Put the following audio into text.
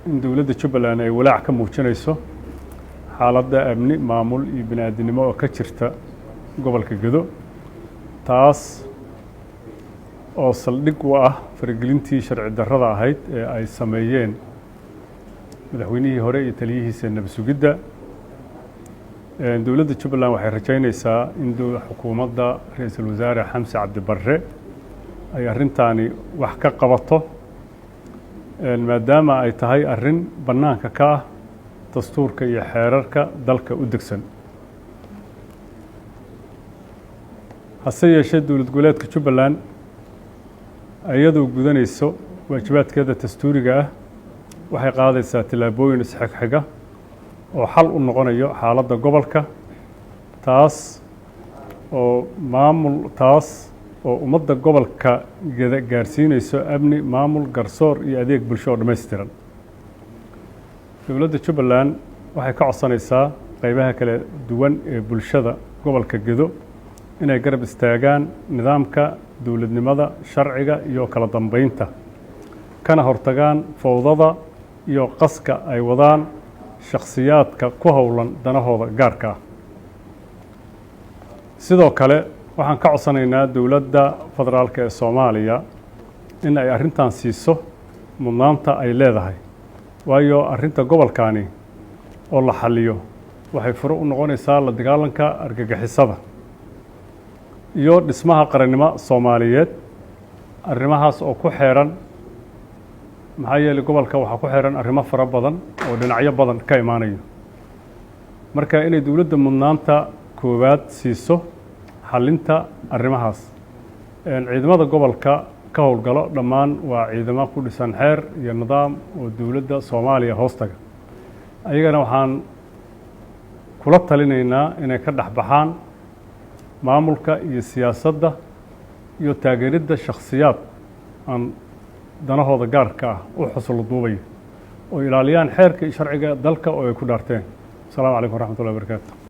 In dowladda Jubbaland ay walaac ka muujinayso xaaladda amni, maamul iyo bini-aadinimo oo ka jirta gobolka Gedo, taas oo saldhig u ah faragelintii sharci darrada ahayd ee ay sameeyeen madaxweynihii hore iyo taliyihiisa nabad sugidda. Dowladda Jubbaland waxay rajaynaysaa in xukuumadda Ra-iisul Wasaare Xamse Cabdi Barre ay arrintaani wax ka qabato, maadaama ay tahay arrin bannaanka ka ah dastuurka iyo xeerarka dalka u degsan. Hase yeeshee, dowlad goboleedka Jubbaland, iyadoo gudanayso waajibaadkeeda dastuuriga ah, waxay qaadaysaa tillaabooyin isxigxiga oo xal u noqonayo xaaladda gobolka, taas oo maamul, taas oo ummadda gobolka geda gaarsiinayso amni, maamul, garsoor iyo adeeg bulsho oo dhammaystiran. Dowladda Jubbaland waxay ka codsanaysaa qeybaha kala duwan ee bulshada gobolka Gedo inay garab istaagaan nidaamka dowladnimada, sharciga iyo kala dambeynta, kana hortagaan fowdada iyo qaska ay wadaan shakhsiyaadka ku howlan danahooda gaarka ah. Sidoo kale, waxaan ka codsanaynaa dowladda federaalka ee Soomaaliya in ay arrintan siiso mudnaanta ay leedahay, waayo arrinta gobolkani oo la xalliyo waxay furo u noqonaysaa la dagaalanka argagixisada iyo dhismaha qarannimo Soomaaliyeed. Arrimahaas oo ku xeeran, maxaa yeelay gobolka waxaa ku xeeran arrimo fara badan oo dhinacyo badan ka imaanayo. Marka inay dowladda mudnaanta koowaad siiso xallinta arrimahaas. Ciidamada gobolka ka howlgalo dhammaan waa ciidamo ku dhisan xeer iyo nidaam oo dowladda Soomaaliya hoostaga. Ayagana waxaan kula talinaynaa inay ka dhex baxaan maamulka iyo siyaasadda iyo taageeridda shakhsiyaad aan danahooda gaarka ah u xusul duubaya, oo ilaaliyaan xeerka iyo sharciga dalka oo ay ku dhaarteen. Asalaamu calaykum waraxmatullahi wabarakaatu.